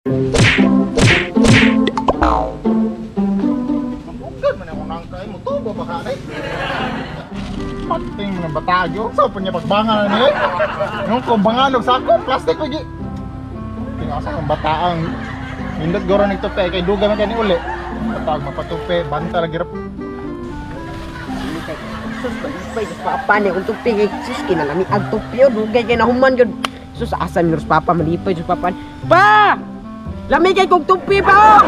Ugad man ako nang kay mo tubo pa ka kay. Pating ng batagyo sa so, punya pagbangan ni. Yung ko banganog sa ako plastic lagi. Tinasa ang bataang nindot goro ni tupe kay duga man kani uli. Batag mapatupe banta lagi rap. Sus, malipay sa papa ni akong tupi kay sus kinalami ang tupi oh, dugay kay nahuman gyud. Sus, asa ni papa malipay sa papa. Pa! Lami kay kog tupi pa oh.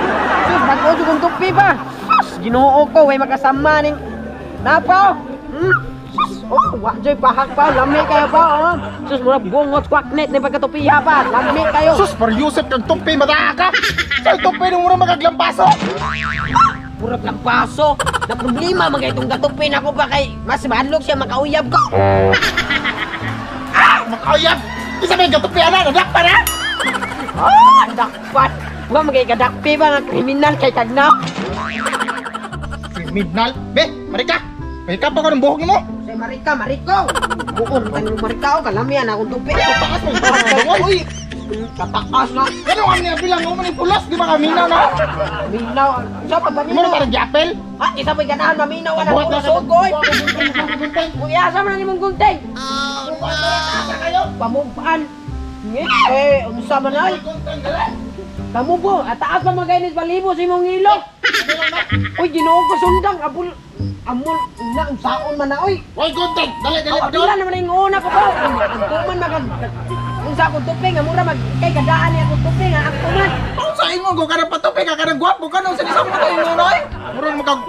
Sus, bag-o jud kong tupi pa. Sus, Ginoo ko way makasama ning napa oh. Sus, oh, wa joy pahak pa, lami kayo pa oh. Sus, murag bungot kwaknet ni pagkatupiha pa. Lami kayo. Sus, for Yusef kag tupi mataa ka. Sa tupi nung mura magaglampaso. Murag lampaso. Na problema man kay itong gatupi nako pa kay mas mahadlok siya makauyab ko. Ah, makauyab. Isa may gatupi ana, nadakpan na. Ah, dakpan. Wa man kay kadakpi ba nga kriminal kay kagnaw. Kriminal? Be, marika. Marika pa ko ng buhok nimo. Say marika, mariko. Buon man yung marika o kalamian akong tupi. Pataas mo yung uy. Kataas na. Ano ang niya bilang mo ni pulos, di ba ka minaw na? Minaw. Sa pa ba Mo na tarang giapel? Ha, isa pa ganahan maminaw ana Buhat na ko sugoy. Gunteng. Kuya, sa man nimong gunting? Oh, kayo. Pamugpaan. Eh, unsa man ay? Kamu po, ataas pa magainis balibo sa imong ilok. Uy, Ginoo ko sundang abul amul na unsaon man na oy. Hoy, gunting. Dali, dali. Aw, pila naman ang una ko po. Ang tuman magag unsa akong tupi nga mura mag kay gadaan niya akong tupi nga ang tuman. Unsa ingon ko kanang patupi ka kanang gwapo ka nung sa mo tayo noy. Mura magag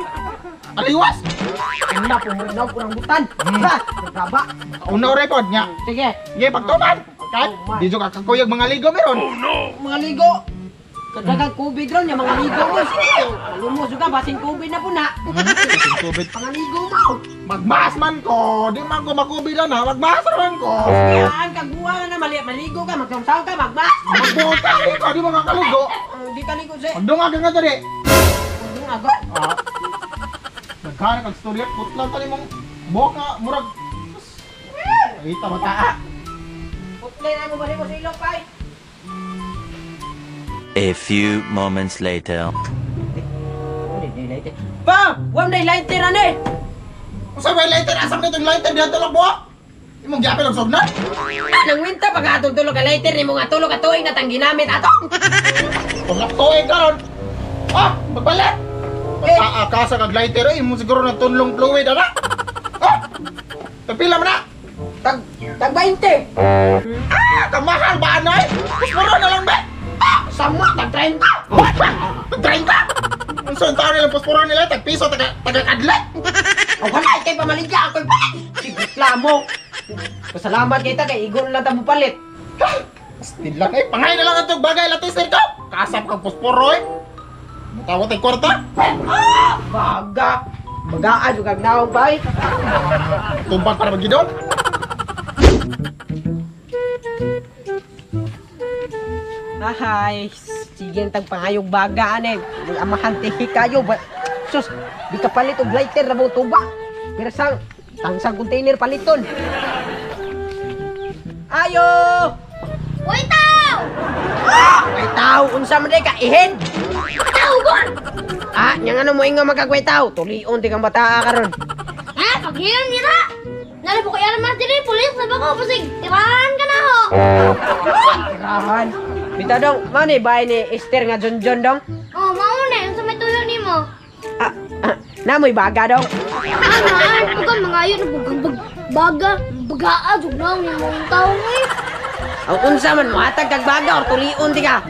aliwas. Una po mo na kurang butan. Ha, gaba. Una record niya. Sige. Sige, pagtuman. Kat, di jud ka kakuyog mga ligo meron. Oh no. Mga ligo. Kadagang COVID ron niya mga ligo mo. Sige. Malumos ka basin COVID na po na. Basin COVID. Mga ligo mo. Magmaas man ko, di man ko makubi lang ha. Magmaas man ko. Kayaan kag buwa na maligo ka, magsamsaw ka, magmaas. Magbuta ko, di man kakaligo. Di ka ligo se. Magdungag ka nga diri. Magdungag. Ah. Nagkana kag storya, putlan ta nimong buhok nga murag. Ita bata. Putlay na mo bali mo sa ilok pay. A few moments later. Pa! Wam day lighter ane! Unsa may lighter? Asa man itong lighter diha tulog buhok? Imong giapil og sugnan? Ah, nang winta pag atong tulog ka lighter nimo nga tulog ka tuig na tang ginamit ato. Tulog tuig karon. Ah, magbalit. Eh. Ah, kasa kag lighter eh, imo siguro nang tunlong fluid ana. Ah! Tagpila man na? Tag tag 20. Ah, kamahal ba anay? Pusporo na lang ba? Ah, sama tag 30. Tag 30? Unsa ang taon nilang pusporo nila? Tag piso, taga kadlat. Oh, wala kay pamaligya ako'y palit. Sige, reklamo. Pasalamat kay ta kay igon lang ta mo palit. Still lang eh, pangay na lang atong bagay latis ko. Kasap kag pusporo eh. Matawat ay kwarta. Ah, baga. Bagaan jud kag naong bay. Tumbang para magidon. Ahay, sige tag pangayog baga ane. Di amahan tihi kayo ba. Sus, di ka palit og lighter na buong tuba. Pero sang tangsang container paliton. Ayo! Uy, tao! Ah! Ay tao, unsa man day ka ihin? Tao gon! Ah, nya ngano mo ingon magkagway tao? Tulion ti kang bataa karon. Ah, paghiyon nila! Nalabo ko yan mas dili, pulis na ba ko? Pasig, tirahan ka na ho! Tirahan. Bitaw dong, mao ni bahay ni Esther nga John John dong? Oh, mao na, unsa may tuyo nimo? Ah, ah, namoy baga dong. Ah, naan, bukan mangayo na bugang baga, bagaa, jug na ang imong taong eh. Ang unsa man mohatag kag baga or tulion ti ka?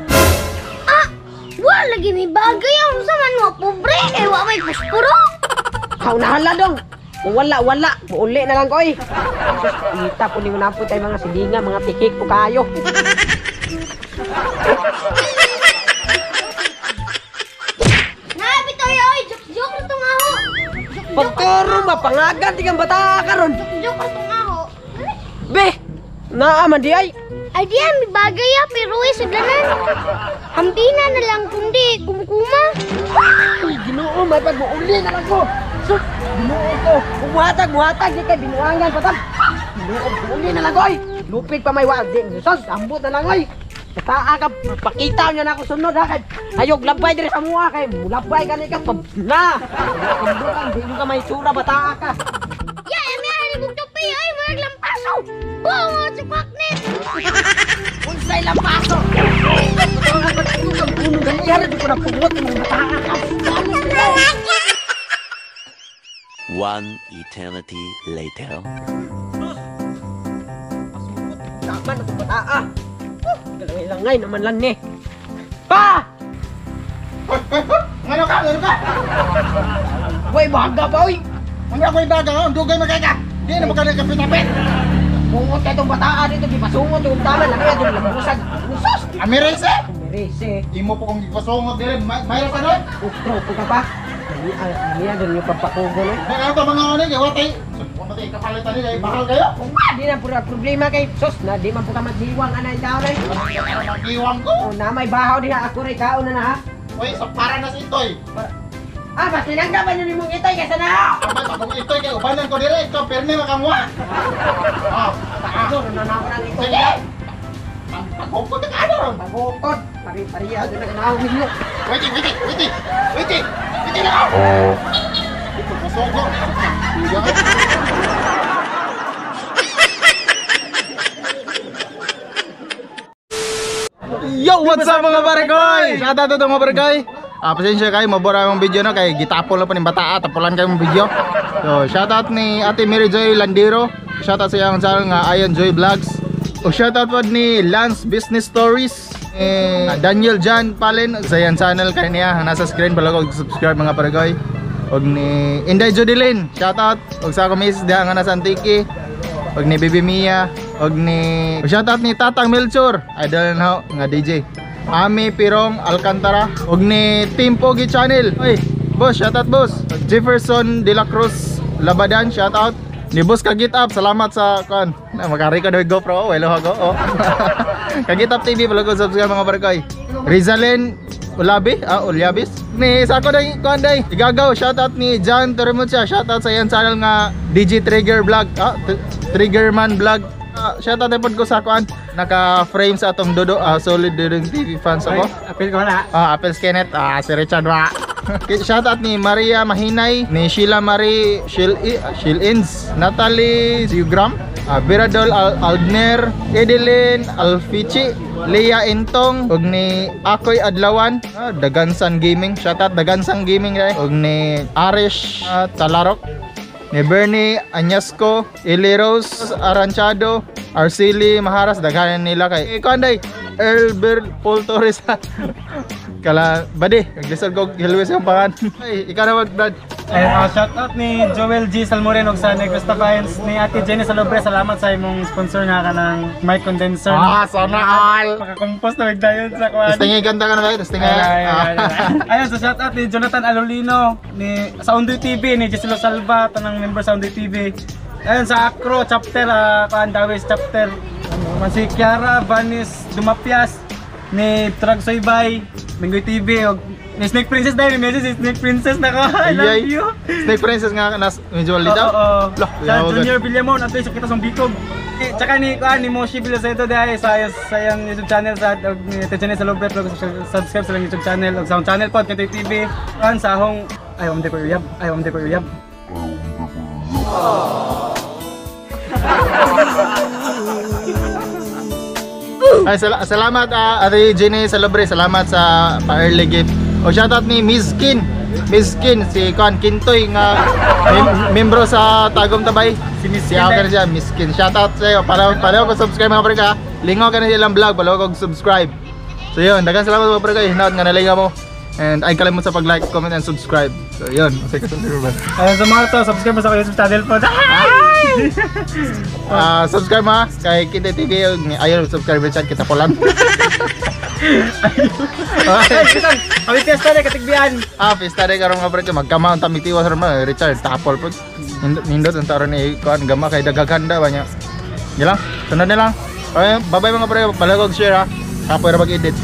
Ah, wa lagi may baga ya, unsa man mo pobre kay wa may puspuro. Haw nahala dong. Kung wala, wala. Muuli na lang ko eh. Sus, ita po ni mo na po tayo mga silinga, mga tikik po kayo. Nabi tayo oy, joke-joke na tong aho. Pagturo ba, pangagan ti kang bata karon. Joke-joke na tong aho. Be, naa man di ay. Ay di may bagay ya, pero eh, sudlanan. Hambina na lang kundi kumukuma. Uy, Ginoo, may pagmuuli na lang ko. Sus, Ginoo ko. Umuhatag, muhatag, di kay binuangan patag. Ginoo, muuli na lang ko ay. Lupig pa may wag din. Sus, ambot na lang ay. Bataa ka, pakita niya na ako sunod ha kay ayog labay diri sa mua kay mulabay gani ka pag na. Di mo ka may tsura bataa ka. Ya, may kong tupi ay murag lampaso. Bungo sa kwaknet. Unsay lampaso? Puno gani ara di ko na pugot imong bataa ka. One eternity later. Taman ako bataa. Langay naman lang ni. Pa! Ngano ka? Ngano ka? Way baga pa oy. Ano ako ibaga? Ang dugay magkay ka. Di na mo ka nagkapit-apit. Bungot ka itong bataa dito, gipasungot yung taman, laki itong lamusag. Sus! Amirese! Amirese. Imo po kong gipasungot dire, mayra sa nun? Ukro po ka pa. Niya, doon yung pampakugo no? Ano to mga ano, kay watay. Kung matay kapalitan nila, bahal kayo. Di na pura problema kay sus na di man po ka maghiwang anay tao na. Maghiwang ko? O na may bahaw diha ako ray kaon na na ha. Uy, sa para na si Itoy. Ah, basta tinanggapan niyo nimong Itoy kaysa na. Abay, bagong Itoy kay ubanan ko dire, ikaw pirmi makamwa. Ah, tago na na ako ng Itoy. Sige. Pagkukot ka ano ron? Pagkukot. Pari-pariya doon na kanaw ninyo. Wait, wait, wait, wait, wait na ako. Ito, Yo, what's up mga barekoy? Shout out to mga barekoy. Pasensya kayo, mabura ang video no kay gitapol na pa ning bataa, tapulan kayo mong video. So, shout out ni Ate Mary Joy Landero. Shout out sa iyang channel nga Ayon Joy Vlogs. O shout out pod ni Lance Business Stories. Daniel John Palen sa iyang channel kay niya nasa screen balog og subscribe mga barekoy. Og ni Inday Jodilyn, shout out. Og sa ako miss diha nga nasa Antique. Og ni Baby Mia, og ni shout out ni Tatang Melchor, idol na nga DJ. Ami Pirong Alcantara, og ni Team Pogi Channel. Oy, boss, shout out boss. Jefferson De La Cruz Labadan, shout out. Ni boss ka Get Up, salamat sa kon. Na maka-record og GoPro, welo ako. Oh. Ka Get Up TV palugod subscribe mga barkoy. Rizalin Ulabi, Ulyabis. Ni sa ako day kuan day. Igagaw, shout out ni John Torremucha, shout out sa iyang channel nga DJ Trigger Vlog, Triggerman Vlog. Shout out pod ko sa kuan naka-frame sa atong Dodo, solid Dodong TV fans ako. Apel ko na. Apel Kenneth, si Richard wa. Shout out ni Maria Mahinay, ni Sheila Marie Shilins, Natalie Ziugram, Viradol Aldner, Edeline Alfichi, Leah Entong, og ni Akoy Adlawan, Dagansan Gaming, shout out Dagansan Gaming dai, og ni Arish Talarok, ni Bernie Anyasco, Eli Rose Aranchado, Arceli Maharas, daghanan nila kay kuan day, Elbert Paul Torres. Kala badi, naglisod ko hilwis yung pangan. Ay, ikaw na Brad. Shout out ni Joel G. Salmoren og sa Negros Fans, ni Ate Jenny Salobre, salamat sa imong sponsor nga kanang mic condenser. Sana all. Makakompose na dayon sa kuan. Testingin ganda ka na ba? Testingin. Ayun, so shout out ni Jonathan Alolino, ni sa Undoy TV, ni Giselo Salva, tanang member sa Undoy TV. Ayun sa Acro chapter, kuan Dawes chapter. Si Kiara Vanis Dumapias, ni Trag Soybay, Minggoy TV, og ni Snake Princess dahil, may message si Snake Princess na ko. I love you. Snake Princess nga nas medyo litaw. Oo. Sa Junior Villamon at sa kita sa Bicog. Tsaka ni ni Moshi Villacedo dahil sa iyang YouTube channel sa og ni Tejene sa Lobre, subscribe sa iyang YouTube channel og sa akong channel pod Kantoy TV. Kuan sa akong ay om de ko uyab, ay om de ko uyab. Ay, salamat Ate Jenny Salobre, salamat sa pa-early gift. O shoutout ni Miss Kin. Miss Kin si Kuan Kintoy nga membro sa Tagum Tabay. Si Miss Si Kin. ako siya, Miss Kin. Shoutout sa iyo. Para ko subscribe mga pre ka. Lingaw ka na silang vlog, palaw ko subscribe. So yun, daghang salamat mga pre kay hinaot nga nalingaw mo. And ay kalimot sa pag-like, comment and subscribe. So yun, sige sa ba. Ayun sa mga to, subscribe sa akong YouTube channel po. Subscribe ha kay Kintoy TV, ayun subscribe chat kita po lang. Ay, kami fiesta na katigbian. Fiesta na karon nga pre magkamaon ta mitiwas ron Richard tapol po. Nindot ang taron ni kuan gama kay dagaghanda ba niya. Yan lang, sunod na lang. Okay, bye-bye mga pre, palagog share ha. Kapoy ra mag-edit.